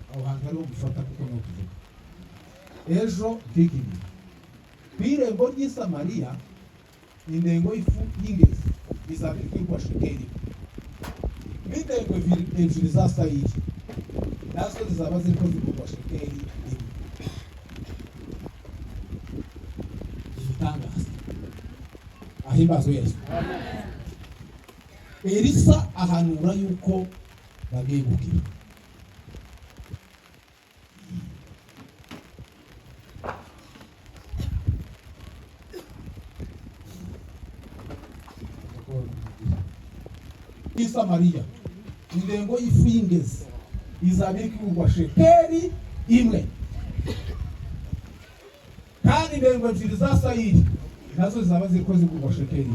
Aho hantu hariho gufata, kuko niho tuvuga ejo nk'iki gihe, ku irembo ry'i Samariya, indengo y'ifu y'ingezi izaba iri kwigwa shekeli, n'indengo ebyiri za sayiri nazo zizaba ziriko zigurwa shekeli 1. Igitangaza! Ahimbazwe Yesu. Elisa ahanura yuko bagiye gukira. I Samariya, indengo y'ifu y'ingezi izaba iri kugurwa shekeli 1, kandi indengo ebyiri za sayiri nazo zizaba ziriko zigurwa shekeli 1.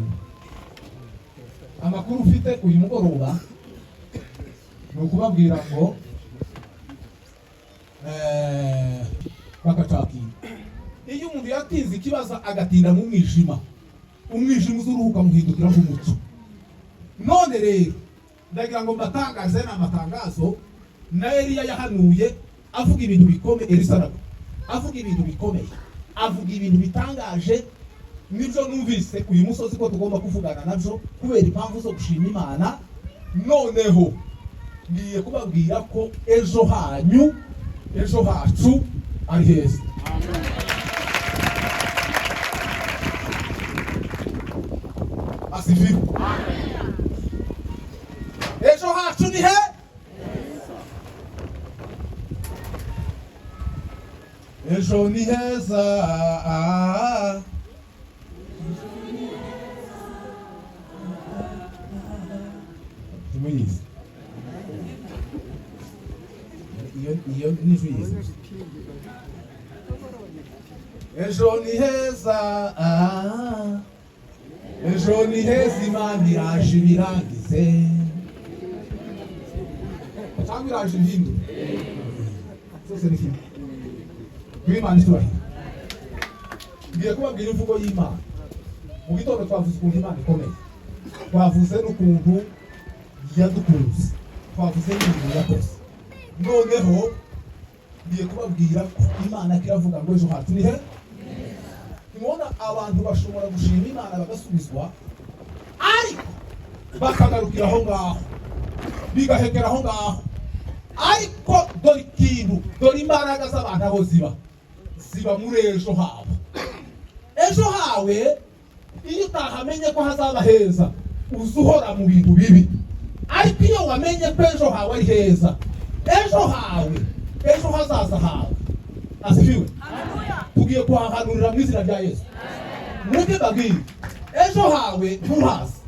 Amakuru ufite uyu mugoroba ni ukubabwira ngo bakacakira. Iyo umuntu yatinze ikibazo, agatinda mu mwijima, umwijima uzuruhuka muhindukira nk'umucyo. None rero ndagira ngo mbatangaze, ni amatangazo na Eliya yahanuye, avuga ibintu bikomeye. Elisa nabwo avuga ibintu bikomeye, avuga ibintu bitangaje. Nibyo numvise uyu musozi ko tugomba kuvugana nabyo kubera impamvu zo gushima Imana. Noneho ngiye kubabwira ko ejo hanyu, ejo hacu ari heza. Asifiwe. Ejo hacu ni he? Ejo ni heza. Ntimuyizi iyo nijwi yizi. Ejo ni heza, ejo ni heza. Imana iraje ibirangize cyangwa iraje ibihindure, zose ni kimwe. Imana itubahira. Ngiye kubabwira imvugo y'Imana. Mu gitondo twavuze ukuntu Imana ikomeye, twavuze n'ukuntu yadukunze, twavuze n'ibintu yakoze. Noneho ngiye kubabwira ko Imana iravuga ngo ejo hacu ni he. Nimubona abantu bashobora gushima Imana bagasubizwa, ariko bakagarukira aho ngaho, bigahekera aho ngaho. Ariko dore ikintu, dore imbaraga z'abantu aho ziba, ziba muri ejo habo. Ejo hawe iyo utahamenye ko hazaba heza, uza uhora mu bintu bibi. Ariko iyo wamenye ko ejo hawe ari heza, ejo hawe, ejo hazaza hawe, asifiwe, tugiye kuhahanurira mu izina rya Yesu. Mureke mbabwire, ejo hawe ntuhazi.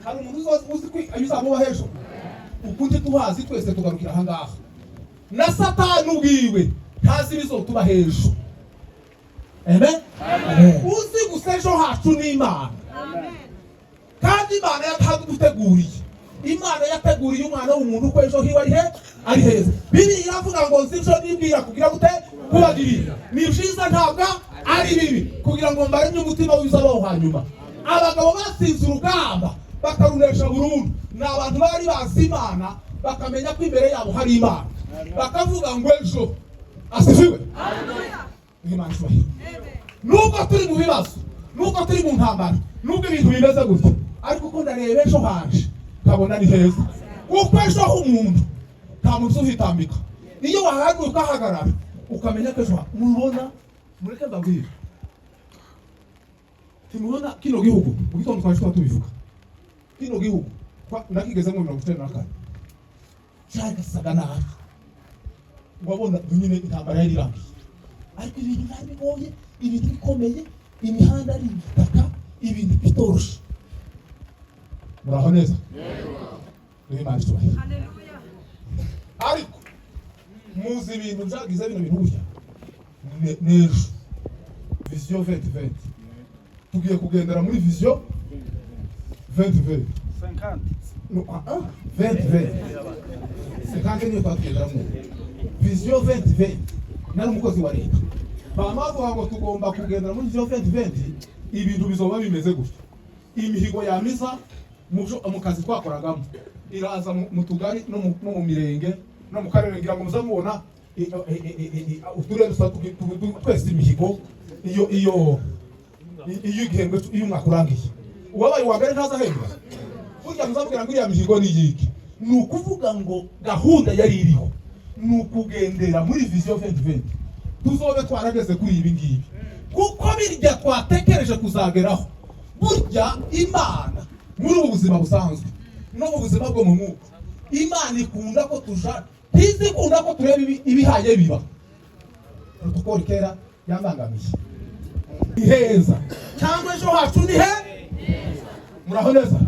Hari umuntu uzi ko uzamuba ejo? Ukundi tuhazi twese tugarukira aha ngaha. Na Satani ubwiwe ntazi ibizotuba hejuru. Amen. Uzi gusa ejo hacu ni Imana, kandi Imana yataduteguriye. Imana yateguriye umwana w'umuntu ko ejo hiwe ari he? Ari heza. Bibiliya iravuga ngo nzi ibyo nibwira kugira gute? Kubagirira ni byiza, ntabwo ari bibi, kugira ngo mbaremye umutima w'ibizabaho hanyuma. Abagabo batsinze urugamba bakarunesha burundu ni abantu bari bazi Imana, bakamenya ko imbere yabo hari Imana, bakavuga ngo ejo. Asifiwe Imana ishubahiro. Nubwo turi mu bibazo, nubwo turi mu ntambara, nubwo ibintu bimeze gutya, ariko uko ndareba ejo hanje nkabona ni heza, kuko ejo h'umuntu nta muntu uzuhitambika. Iyo wahaguye ukahagarara, ukamenya ko ejo mubona. Mureke mbabwire, ntimubona kino gihugu? Mu gitondo twaje tuba tubivuga. Kino gihugu nakigezemo 94, cyagasaga nabi. Wabona nyine intambara yari irangiye, ariko ibintu byari bigoye, ibintu bikomeye, imihanda ari ibitaka, ibintu bitoroshe. Muraho neza? Imana itubahire. Ariko muzi ibintu byagize bino bintu gutya n'ejo vision 2020, tugiye kugendera muri vision 2020. 50. No, 2020, 50 niyo twatugenderamo. Vision 2020, nari umukozi wa leta, bama bavuga ngo tugomba kugendera muri vision 2020. Ibintu bizoba bimeze gutya. Imihigo yamiza mu kazi twakoragamo iraza mu tugari no mu mirenge no mu karere. Ngira ngo muzamubona uturere dusa twese imihigo iyo iyo igihembwe, iyo umwaka urangiye, uwabaye uwa mbere ntazahembwa. Burya muzamubwira ngo iriya mihigo ni iyiki? Ni ukuvuga ngo gahunda yari iriho ni ukugendera muri Vision 2020, tuzobe twarageze kuri ibi ngibi, kuko birya twatekereje kuzageraho. Burya Imana muri ubu buzima busanzwe no mu buzima bwo mu mwuka, Imana ikunda ko tuja, ntizi ikunda ko tureba ibihaye biba. Protocol kera yambangamiye. Ni heza cyangwa ejo hacu ni he? Muraho neza?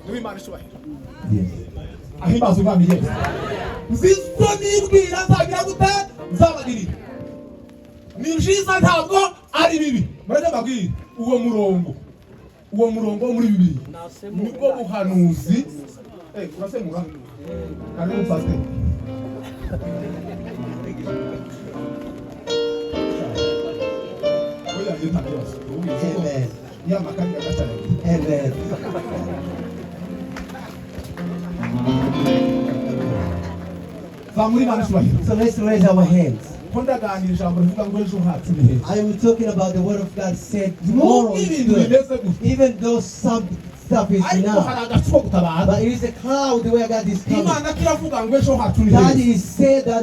Duhe Imana icyubahiro. Ahimbaza Umwami Yesu. Nzizo nibwira nzagira gute? Nzabagirira. Ni byiza, ntabwo ari bibi. Murajya mbabwire, uwo murongo wo muri Bibiliya nibwo buhanuzi. Urasemura. Karibu, pastor. Oya, iyo nta kibazo. Amen. Ya makanya gacana. Amen. Zamura Imana icyubahiro. So let's raise our hands. Ko ndaganira ijambo rivuga ngo ejo hacu ni heza. I am talking about the word of God said tomorrow Nubwo is ibintu good. bimeze gutya, Even though some stuff is ariko hari now, agacu ko gutabara. but it is a cloud where God is coming. Imana kiravuga ngo ejo hacu ni God heza. is said that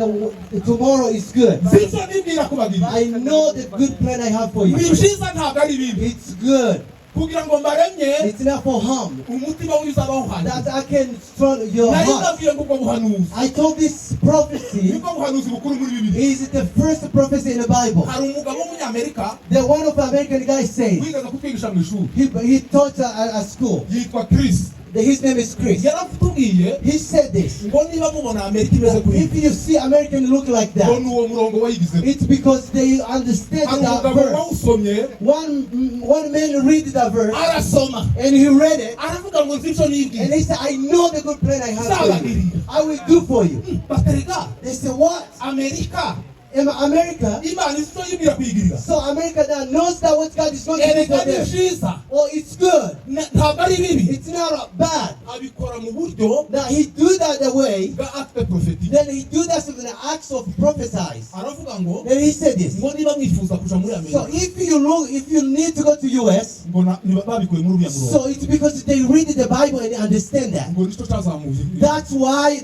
tomorrow is good. Nzizo nibwira kubagirira I know the good plan I have for ni you. byiza, ntabwo ari bibi, It's good. kugira ngo mbaremye It's not for harm. umutima w'izabaho hanjye. That I can strong your Nari heart. ndabwiye ngo ubwo buhanuzi I told this prophecy nibwo buhanuzi bukuru muri Bibiliya. is the first prophecy in the Bible. Hari umugabo w'Umunyamerika The one of American guy says wigaga kutwigisha mu ishuri, he taught at school. yitwa Chris. His name is Chris. Yaratubwiye He said this. ngo niba mubona Amerika imeze kuri, If you see American look like ngo that, ni uwo murongo wayigizeho. it's because they understand Hari that umugabo verse. wawusomye, One man read that verse arasoma, and he read it aravuga ngo nzi ibyo nibwiye and he said, "I know the good plan I have for you. I will do for you." Baterega. They said, "What?" Amerika, In America, Imana izi icyo yibwira kuyigirira. so America now knows that what God is going to do Erega for ni them. byiza. Oh, it's good. Ntabwo ari bibi. It's not bad. Abikora mu buryo Now he do that the way, bwa acte prophétique. then he do that with the acts of prophesies. Aravuga ngo Then he said this. ngo niba mwifuza kuja muri So Amerika, if you look, if you need to go to US, ngo niba babikuye muri uriya murongo, so it's because they read the Bible and understand that. ngo nicyo cyazamuye. That's why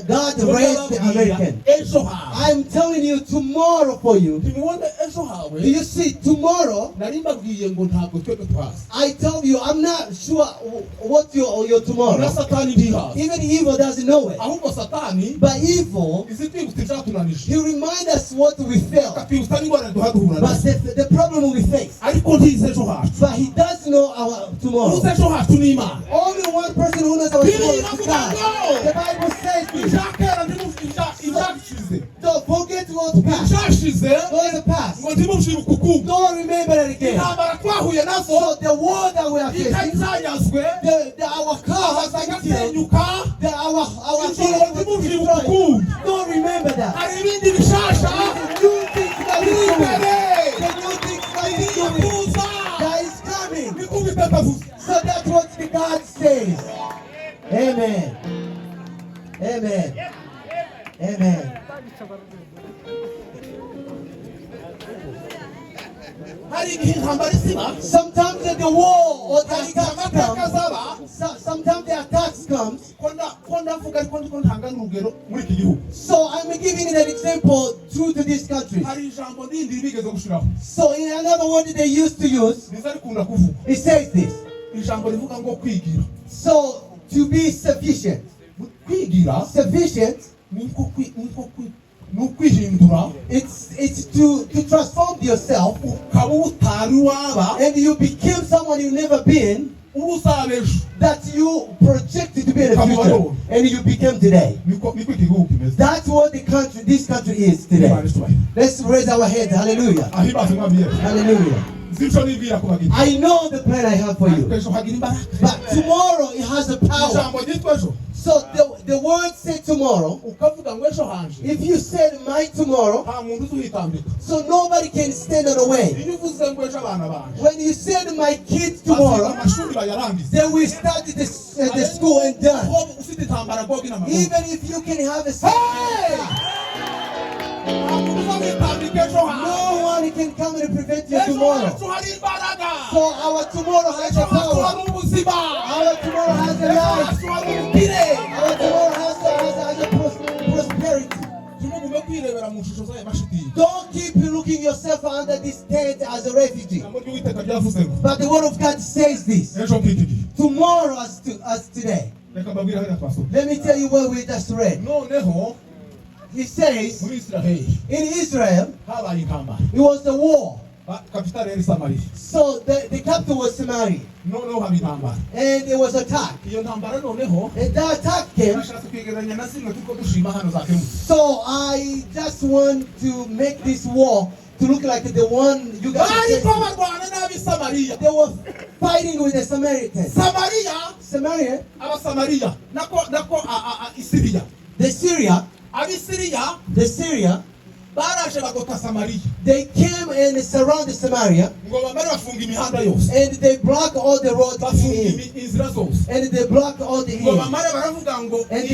God Ngo raised the ndababwira, American. ejo hawe. I'm telling you tomorrow for you. Ntimubone ejo hawe? Do you see tomorrow? Nari mbabwiye ngo ntabwo twebwe twazi. I tell you, I'm not sure what your Na tomorrow. Satani ntihazi. Even evil doesn't know it. Ahubwo Satani But evil, izi twibutsa ibyatunanije, he remind us what we failed. akatwibutsa n'ingorane duha duhura But nazo, the problem we face. ariko ntizi ejo hacu. But he does know our tomorrow. Uzi ejo hacu ni Imana. Only one person who knows our tomorrow is God. The Bible says this. Ibya kera ibyashize, Don't forget what past. ibyashize, Go in the past. ngo ntimubyibuke ukundi. Don't remember it again. Intambara twahuye nazo, So the war that we are inka facing, zanyazwe, our car has been killed, agasenyuka, our ijoro, village was ntimubyibuke destroyed. ukundi. Don't remember that. Hari ibindi bishasha The new things that biri is coming. imbere, The new things that is bigiye coming. kuza. That is coming. Niko Uwiteka avuze. So that's what the God says. Amen. Amen. Amen. Hari igihe intambara isiba, Sometimes the war or the hari igihe attacks amateka come. azaba. Sometimes the attacks comes. Ko ndavuga, ariko ndiko ntanga n'urugero muri iki gihugu. So I'm giving an example true to this country. Hari ijambo rindi bigeze gushiraho, So in another word they used to use, riza rikunda kuvuga, it says this. Ijambo rivuga ngo kwigira. So to be sufficient. Kwigira Sufficient, ni ukwihindura, it's to transform yourself ukaba utari waba, and you became someone you never been, uba uzaba ejo, that you projected to be in the future and you became today. Niko iki gihugu kimeze. That's what the country this country is today. Imana icyubahiro. Let's raise our heads. Hallelujah. Ahimbaze Umwami Yesu. Hallelujah. Nzi icyo nibwira kubagira, I know the plan I have for ariko you. ejo hagira imbaraga. But tomorrow it has the power. Ijambo ryitwa ejo, So the word said tomorrow. Ukavuga ngo ejo hanje, If you said my tomorrow, nta muntu uzi uhitambika. so nobody can stand on the way. Iyo uvuze ngo ejo abana banje When you send my kids baziga tomorrow, amashuri bayarangize, they will start the school and done. Ko ufite intambara Gogi na Magogi, Even if you can have a Hey! guhagarika ejo hawe. No one can come and prevent your Ejo tomorrow. hacu hari imbaraga. So our tomorrow has Ejo a hacu power. hari ubuzima. Our tomorrow has a Ejo life. hacu hari ubukire. Our tomorrow has a prosperity. Ntimugume kwirebera mu shusho z'aya mashitingi. Don't keep looking yourself under this tent as a refugee. Ijambo ry'Uwiteka ryavuze ngo But the word of God says this. Ejo nk'iki gihe. Tomorrow as today. Reka mbabwire hariya twasomye. Let me tell you what we just read. Noneho He says muri Israheli in Israel, habaye intambara. it was a war. Kapitali yari Samariya. So the capital was Samaria. Noneho haba intambara. And there was attack. Iyo ntambara noneho And that attack came. nashatse kwegeranya na zimwe turiko dushima hano zakemutse. So I just want to make this war to look like the one you guys Bariko barwana n'ab'i Samariya. They were fighting with the Samaritans. Samariya. Samaria, Abasamariya nako Isiriya. the Syria, Abisiriya the Syria, baraje bagota Samariya. They came and surrounded Samaria Ngo bamare bafunga imihanda yose. And they blocked all the roads Bafunga in. Inzira zose. And they blocked all the Ngo inn. bamare baravuga ngo And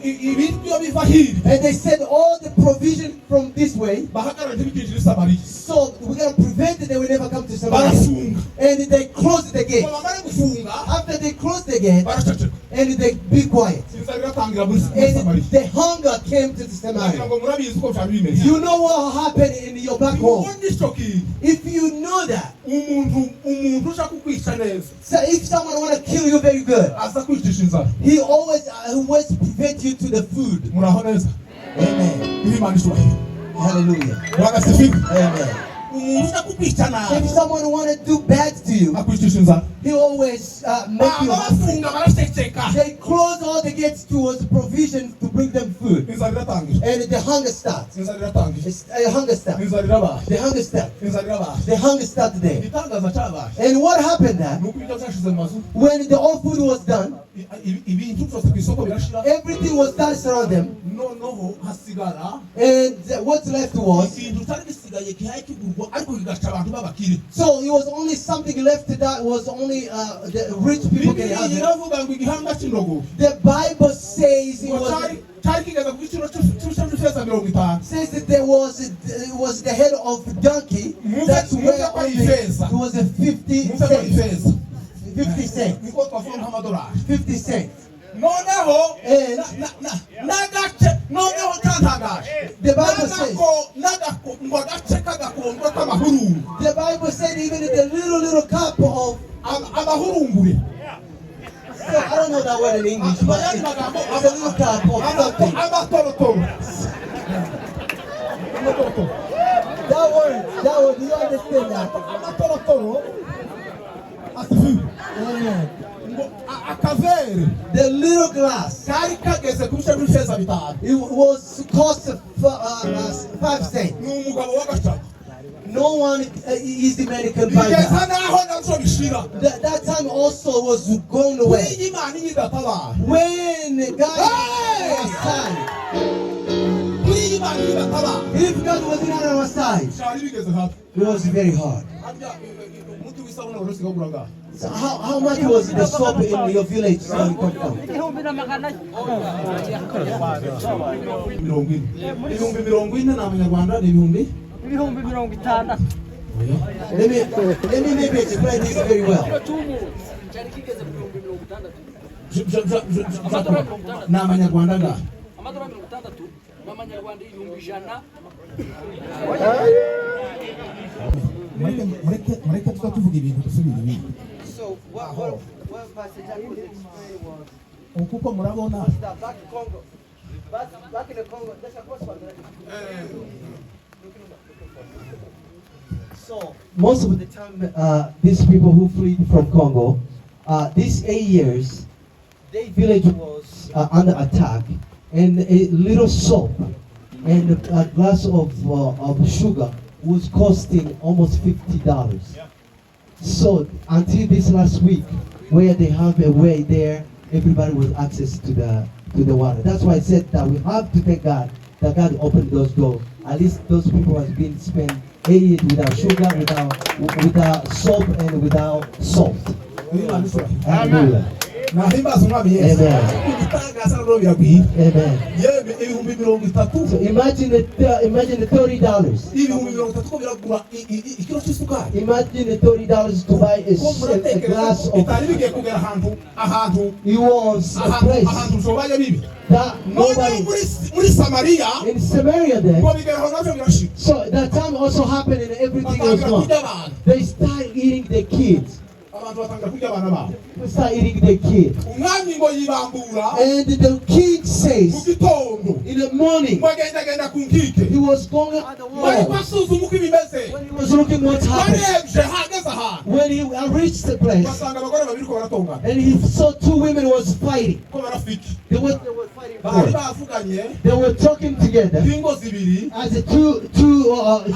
ibiryo biva hirya And they said all the provision from this way. Bahagarara ntibikinjire i Samariya. So we're gonna prevent it, they will never come to Samaria. Barafunga. And they closed the gate. Ngo bamare gufunga After they closed the gate, baraceceka. And they be quiet. Inzara iratangira muri And Samariya. the hunger came to the Ndagira Samaria. ngo murabizi uko byari bimeze. You know what happened in your back home. Ubona icyo kintu. If you know that, Umuntu ushaka kukwica neza so if someone wanna kill you very good, aza kwicisha inzara. He always prevent you to the food. Muraho neza. Amen. Duhe Imana icyubahiro. Hallelujah. Bwana asifiwe. Amen. Umuntu ushaka kukwica nabi If someone wanna do bad to you, akwicisha inzara. He always make you Baba hungry. bafunga baraceceka. They close all the gates towards provisions to bring them food. Inzara iratangira. And the hunger starts. Inzara iratangira. It's a hunger start. Inzara irabaye. The hunger start. Inzara irabaye. The hunger started there. Igitangaza cyabaye And what happened that ni uko ibiryo byashize mu mazu, when the all food was done, ibintu byose ku isoko birashira. Everything was done around them, Noneho hasigara and what's left was ikintu cyari gisigaye gihaye kigurwa ariko kigaca abantu b'abakire. So it was only something left that was only the rich people can Bibiliya have it. Iravuga ngo igihanga cy'indogobe The Bible says it ngo was cyari cyari kigeze ku giciro cy'ifeza 50. Says that there was it was the head of donkey. That's Move where up by only, ifeza. it was a 50 Mwumve ko cents. ifeza 50 cents. Niko twavuga nk'amadolari. 50 cents. Noneho n'agace noneho cyantangaje The Bible says n'agako ngo agace k'agakondo k'amahurungu. The Bible said even the little little cup of Amahurungure. So I don't know that word in English, but it's a little cup of something. Amatorotoro, amatorotoro. That word, do you understand that? Amatorotoro asifiwe. Amen. Ngo akavere The little glass, kari kageze ku bice by'ifeza 5. it was cost 5 cents. Ni umugabo w'agashaka. No one, easy man can buy Bigeza that. n'aho nabyo bishira. That time also was gone away. Iyi Imana iyo idatabara, When God Hey! was side, kuri iyi Imana iyo idatabara, if God was not on our side, byari bigeze hafi. It was very hard. Harya umuti w'isabune wari usigaye ugura angahe? So how much was the soap in your village where you come from? 1100. 40, 40,000 ni amanyarwanda ni ibihumbi 600,000. Let me maybe explain this very well. Cyari kigeze ku 60,000. Ni amanyarwanda angahe? Amadolari 60 ni amanyarwanda 100,000. Mureke mureke mureke tuba tuvuga ibintu dusubira ibindi. So what Pastor Jack was explaining was Kuko murabona that back in Congo, back in the Congo, that's a cross one. So most of the time, these people who fled from Congo, these 8 years, their village was under attack, and a little soap and a glass of sugar was costing almost $50. So until this last week, where they have a way there, everybody was access to the water. That's why I said that we have to thank God that God opened those doors. At least those people has been spent 8 years without sugar, without soap, and without salt. Imana ishobora Hallelujah. Nahimbaza Umwami Yesu. Amen. Ibitangaza rero biragwira. Amen. Yewe, 30,000. So imagine the $30. 30,000 ko biragura ikiro cy'isukari. Imagine the $30 to buy Ko a muratekereza glass ko of. bitari bigiye kugera ahantu It was a ahantu place ahantu zobaye bibi. that Noneho nobody muri Samariya in Samaria then. ngo bigeraho nabyo birashira. So that time also happened and everything was Batangira gone. kurya abantu. They start eating the kids. Abantu batangira kurya abana babo. People start eating the kids. Umwami ngo yibambura And the king mu says gitondo in the morning ngo agendagenda ku nkike he was going at the ngo ariko wall. asuzuma uko ibimeze. When he was looking what's happening. Barebye hageze ahantu When he reached the place basanga abagore babiri ko baratongana. and he saw two women was fighting. Ko barafiki They were fighting bari for. bavuganye They were talking together nk'ingo zibiri. as a two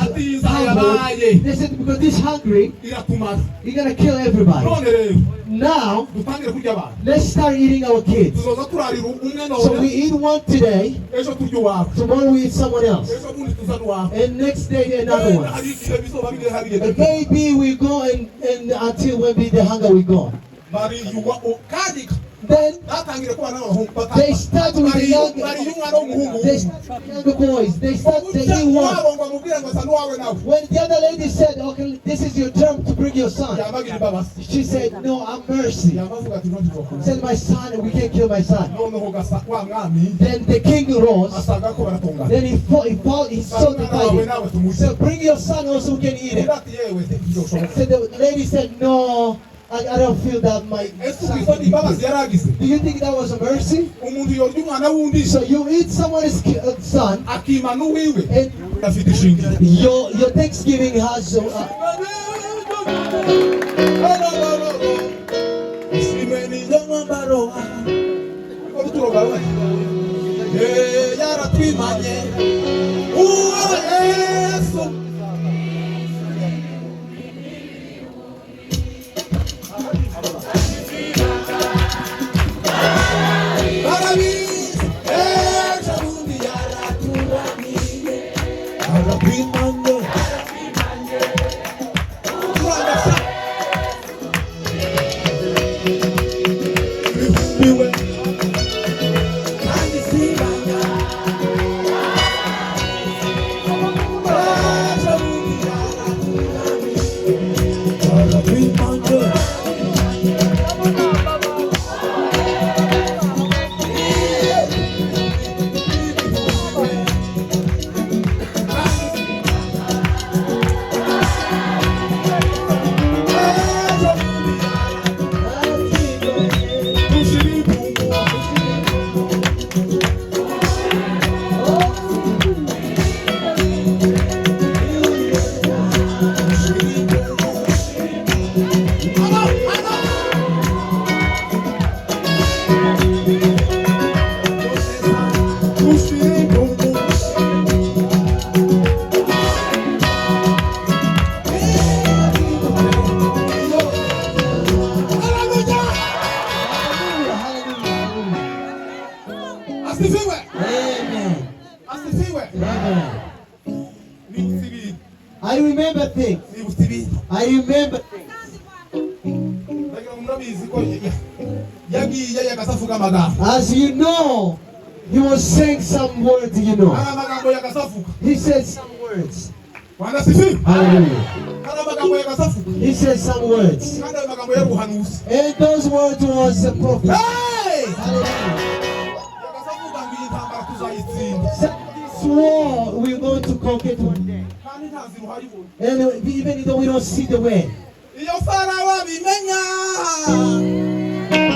Ati inzara household. yabaye They said because this hungry, iratumara. you're gonna kill everybody. None rero Now dutangire kurya abantu. let's start eating our kids. Tuzoza turarira umwe So we none, eat one today, ejo turya uwawe, tomorrow we eat someone else, ejo bundi tuzana uwawe. and next day another one. Hari igihe bizoba bigeze harigeze. And maybe we go and until when be the hunger we go. Bariyuwa kandi Then batangire kubana n'abahungu. they start with the young Bariye umwana w'umuhungu. they start with the younger boys. They start they Uca eat one. iwabo ngo amubwire ngo asa n'uwawe nawe. When the other lady said, "Okay, this is your turn to bring your son," Yamagira imbabazi. she said, "No, I'm mercy." Yamavuga ati ntituzokora. Said, "My son, we can't kill my son." Noneho gasa wa mwami Then the king rose. asanga ko baratongana. Then he fought. He fought. He saw the Umwana wawe fighting. nawe tumurye. Said, "Bring your son also, we can eat Undi it." ati yewe ntibizoshoboka. Said the lady said, "No, I don't feel that my Ese son ubwo izo can ni be imbabazi killed." yari agize? Do you think that was a mercy? Umuntu yorya umwana w'undi So you eat someone's son, akima n'uwiwe and afite ishingiro. your Thanksgiving has Ishimwe ni ryo mwambaro wawe. Ariko turoga we. Eh, yaratwimanye uwo Yesu. Barabizi ejo bundi yaraturamiye aratwimanye turagasa bihumbiwe kandi sibanga ejo bundi yaraturamiye aratwimanye. Hallelujah! Hallelujah, hallelujah, Asifiwe! hallelujah. Amen. Asifiwe! Amen. Nibutse ibintu. I remember things. Nibutse ibintu. I remember things. Ndagira ngo murabizi ko yagiye yagaze avuga amagambo. As you know, he was saying some words. Hari amagambo yagaze avuga. He said some words. Bwana asifiwe! Hallelujah. Hari amagambo yagaze avuga. He said some words. Kandi ayo magambo yari ubuhanuzi. And those words was a prophet. Hey! Hallelujah. Yagaze avuga ngo iyi ntambara tuzayitsinda. Said this war we're going to conquer it one day. Kandi nta nzira uhayibona. And even though we don't see the way. Iyo Farawo abimenya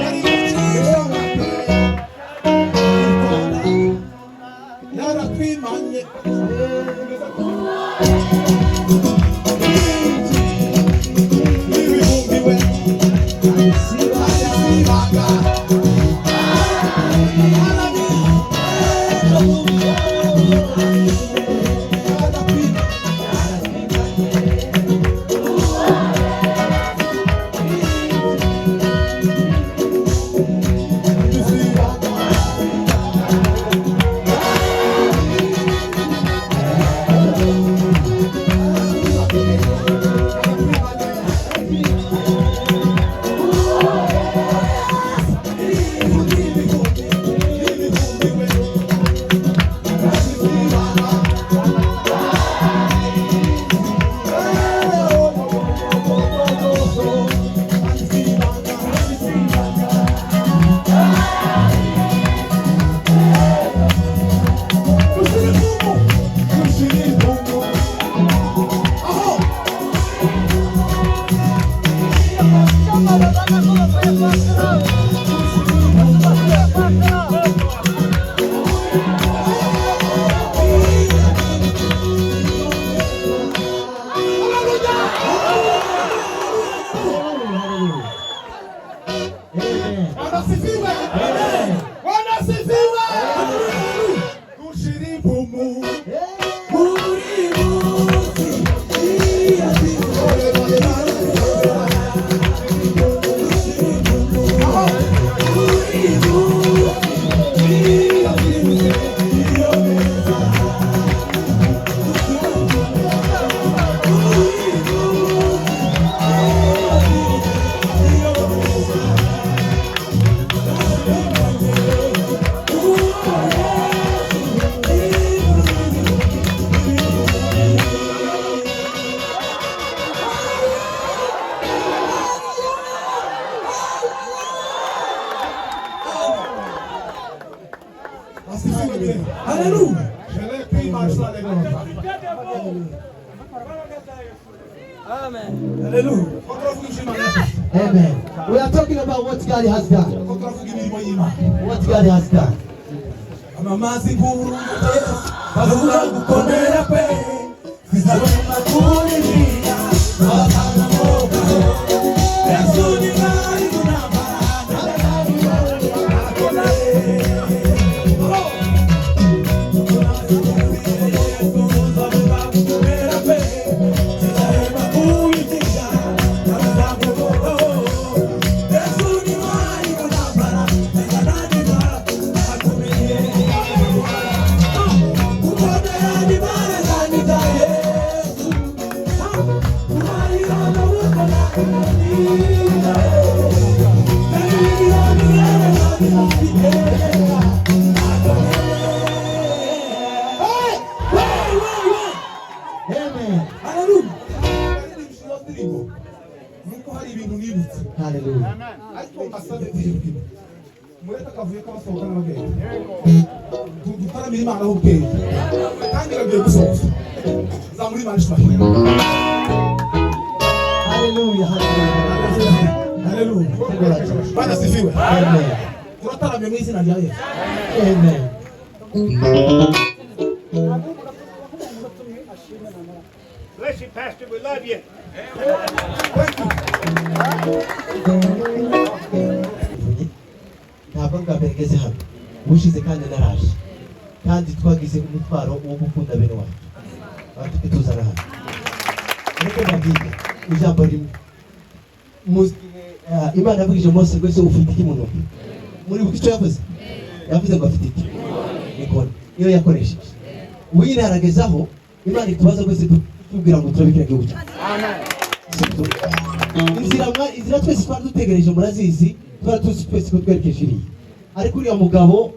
yari gucisha make. Yaratwimanye. Ibihumbiwe ayasibaga. Impumu buri munsi iyo Asifiwe milele. Hallelujah. Je l'ai pris, marche là, Hallelujah. Ko turavuga ibyo Imana yakoze. Amen. We are talking about what God has done. Ko turavuga imirimo y'Imana. What God has done. Amamaza inkuru bavuga gukomera kwe zizabona kuririmba abana Yesu ni mwari munambara Amen. Hallelujah. Nuko hari ibintu nibutse Hallelujah. ariko mbasabe ikintu kimwe mureke akavuyo k'abasohoka n'abagenda dutaramira Imana aho bukeye kandi kagiye gusohoka zamura Imana ishimahirwe. Hallelujah. Hallelujah. Haleluya. Bwana asifiwe. Amen. Turataramye mu izina rya Yesu. Amen. Bless you, Pastor. We love you. Thank you. Ntabwo bwa mbere ngeze hano, ubushize kandi naraje, kandi twagize umutwaro wo gukunda bene wacu abafite tuzana hano. Ariko mbabwire ijambo rimwe. Muzi igihe, Imana yavugije Mose ngo: "Ese ufite iki mu ntoki?" Muribuka icyo yavuze? Yavuze ngo afite iki? Inkoni. Niyo yakoresheje. Ubu nyine haragezaho Imana itubaza rwose, tubwira ngo turabikira igihugu cyacu. Sibyo? Inzira twese twari dutegereje murazizi, twari tuzi twese ko twerekeje iriya, ariko uriya mugabo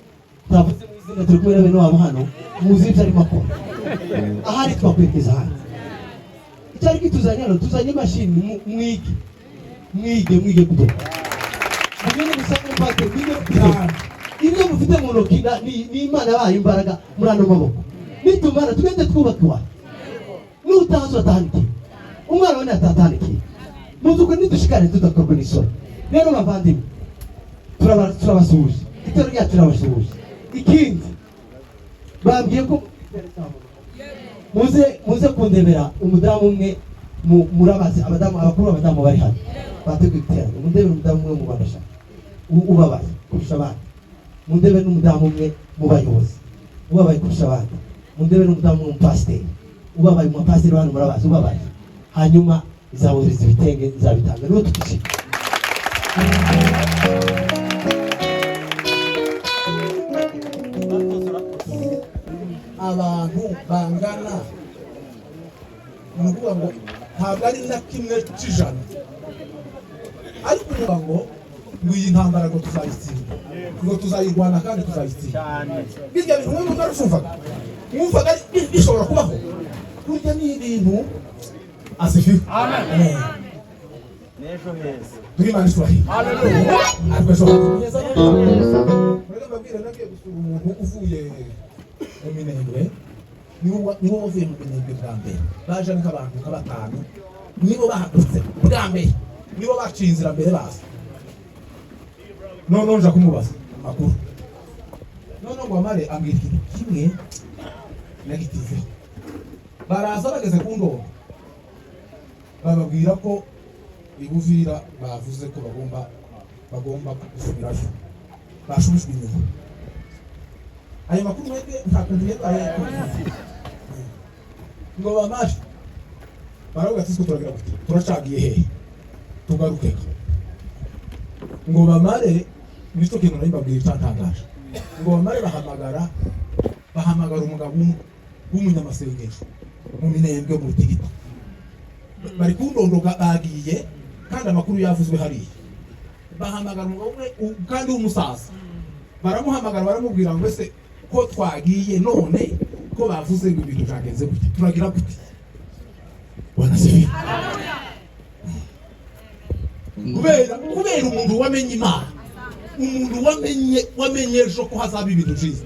tavuze mu izina, turi kumwe na bene wabo hano, muzi ibyo arimo akora. Ahari twakwerekeza ahandi. Icyari kituzanye hano, tuzanye imashini, mwige, mwige, mwige kudoda, mugende musange mpate mwige kudoda. Ibyo mufite mu ntoki ni Imana yabahaye imbaraga muri ano maboko. Nitumara tugende twubake iwacu, nutaha uratahanikiye umwana we ntatahanikiye. Mu by'ukuri nidushikane tudakorwa n'isoni. Rero bavandimwe, turabasuhuje, itorero ryacu turabasuhuje. Ikindi, bambwiye ko muze, muze kundebera umudamu umwe murabazi abadamu abakuru, abadamu bari hano bateguye iterambere. Mundebere umudamu umwe mu Rwanda ubabaye kurusha abandi, mundebere n'umudamu umwe mu bayobozi ubabaye kurusha abandi, mundebere n'umudamu umwe mu pasiteri ubabaye, mu bapasiteri hano murabazi ubabaye. Hanyuma nzabohereza ibitenge, nzabitanga nibo tukishima. Abantu bangana, ni ukuvuga ngo ntabwo ari na 1%, ariko ukuvuga ngo iyi ntambara ngo tuzayitsinda, ngo tuzayirwana kandi tuzayitsinda. Birya bintu mwe mwarabyumvaga, mwumvaga bishobora kubaho? Burya ni ibintu. Asifiwe. N'ejo heza. Turi Imana ishubahiro, ariko ejo heza. Mureke mbabwire, nagiye gusura umuntu uvuye mu Minembwe, niwe wavuye mu Minembwe bwa mbere. Baje ari nk'abantu nka batanu, nibo bahagurutse bwa mbere, nibo baciye inzira mbere baza. Noneho nja kumubaza amakuru, noneho ngo amare ambwira ikintu kimwe nagitizeho. Baraza bageze ku Ndondo, bababwira ko i Buvira bavuze ko bagomba gusubirayo, bashubijwe inyuma. Ayo makuru mwebwe nta kuntu yabaye, ngo bamare baravuga ati: "Siko turagira gute? Turacagiye hehe? Tugaruke." Ngo bamare, nicyo kintu nari mbabwiye cyantangaje, ngo bamare bahamagara umugabo umwe w'umunyamasengesho mu Minembwe, mu Rutigita. Bari kundondoga, bagiye kandi amakuru yavuzwe hariya. Bahamagara umugabo umwe kandi w'umusaza, baramuhamagara, baramubwira ngo: "Ese ko twagiye none, ko bavuze ngo ibintu byagenze gute, turagira gute?" Bwana asifiwe. Kubera umuntu wamenye Imana, umuntu wamenye ejo ko hazaba ibintu byiza,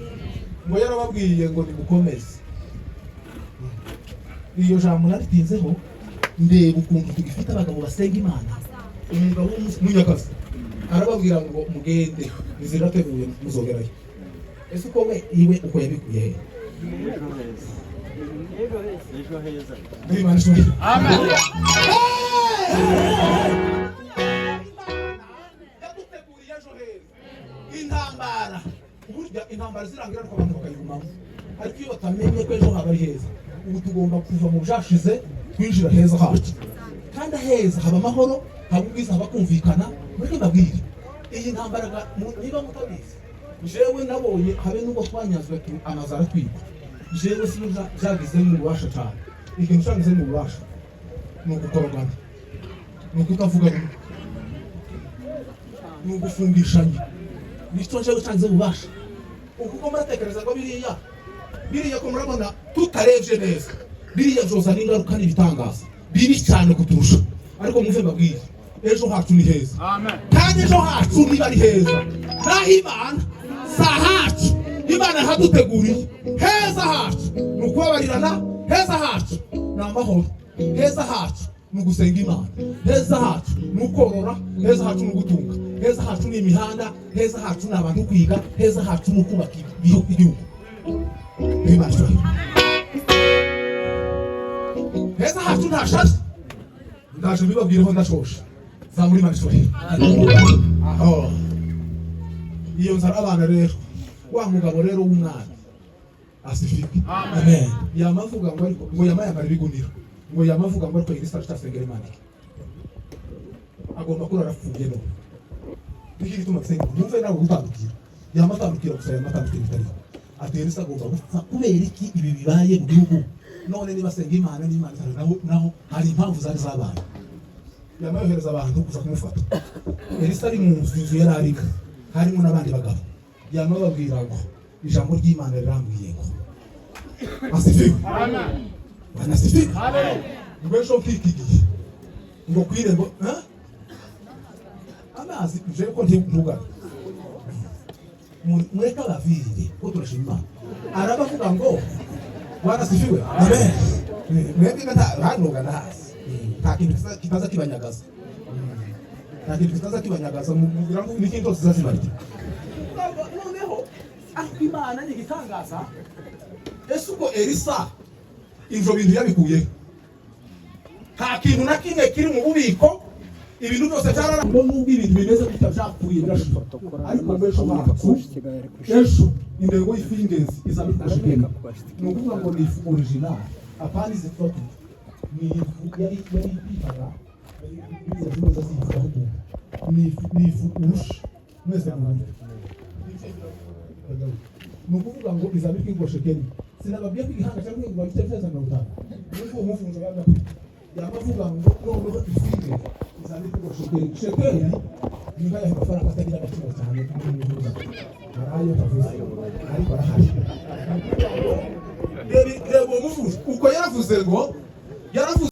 ngo yarababwiye ngo nimukomeze. Iyo jambo naritinzeho, ndeba ukuntu tugifite abagabo basenga Imana. Umugabo w'umunyakazi arababwira ngo: "Mugende, inzira irateguye, muzogerayo." Ese uko we iwe uko yabikuye he? Ejo heza. Imana ishobora. Amen. Yaduteguriye ejo heza. Intambara, burya intambara zirangira ariko abantu bakayigumamo, ariko iyo batamenye ko ejo haba ari heza. Ubu tugomba kuva mu byashize, twinjira heza hacu, kandi aheza haba amahoro, haba ubwiza, haba kumvikana. Mureke mbabwire, iyi ntambara niba mutabizi, jewe nabonye habe nubwo twanyazwe amazu aratwikwa, jewe sibyo byagizemo ububasha cyane. Ikintu cyagizemo ububasha ni ugukorogana, ni ukutavuga rumwe, ni ugufungishanya. Nicyo jewe cyagize ububasha. Uko muratekereza ngo biriya ko murabona tutarebye neza, biriya byozana ingaruka n'ibitangaza bibi cyane kuturusha. Ariko muve mbabwire, ejo hacu ni heza. Amen. Kandi ejo hacu niba ari heza, naho Imana si ahacu, Imana yahaduteguriye. Heza hacu ni ukubabarirana, heza hacu ni amahoro, heza hacu ni ugusenga Imana, heza hacu ni ukorora, heza hacu ni ugutunga, heza hacu ni imihanda, heza hacu ni abantu kwiga, heza hacu ni ukubaka igihugu. Imana ishobora. Heza hacu nta shari. Ndaje mbibabwireho, ndashoshe. Zamura, Imana ishobora. Aho iyo nzara abana rero, wa mugabo rero w'umwami asifiwe, amen, yamavuga ngo, ariko ngo yamayamara ibigunira, ngo yamavuga ngo: "Ariko Elisa aracasengera Imana iki? Agomba kurara apfuye." None nicyo gituma nsenga, mwumve nawe gutandukira, yamatandukira gusa, yamatandukira bitariho. Ati: "Elisa agomba gupfa. Kubera iki ibi bibaye mu gihugu none? Niba asenga Imana, n'Imana itari naho." Naho hari impamvu zari zabaye. Yamayohereza abantu kuza kumufata. Elisa ari mu nzu, inzu yari arimo harimo n'abandi bagabo. Yamababwira ngo: "Ijambo ry'Imana rirambwiye ngo," asifiwe, Bwana asifiwe, ngo ejo nk'iki gihe, ngo ku irembo, ha? Amazi je ko ntugane. Mureke abavire ko turashima Imana. Arabavuga ngo: "Bwana asifiwe, amen." Mwebwe nta hasi, nta kintu kitaza kibanyagaza, nta kintu kitaza kibanyagaza. Mugira ngo n'ikindi cyose kizazibarya. Noneho ariko Imana ni igitangaza. Ese ubwo Elisa ivyo bintu yabikuye? Nta kintu na kimwe kiri mu bubiko, ibintu byose byarara. Nubwo ibintu bimeze gutya, byapfuye, birashira, ariko ngo ejo hacu, ejo intego y'ifu y'ingenzi izaba iri. Ni ukuvuga ngo ni ifu original, apana izi tuba turya. Ni ifu yari bitaga biriya zimwe zifu, ahubwo ni ifu urusha mwese mwumve. Ni ukuvuga ngo izaba iri kwigwa shekeli. Sinababwiye ko igihanga cyangwa ngo ibice byose 50. Nuko uwo mufunzo yaba avuga ngo noneho ifu y'ingenzi izaba iri kwigwa shekeli. Shekeli ni nk'ayo mafaranga atagira agaciro cyane muri muvuga. Hari ayo ntavuze ariko arahari. Reba uwo muvuzi uko yaravuze ngo yaravuze.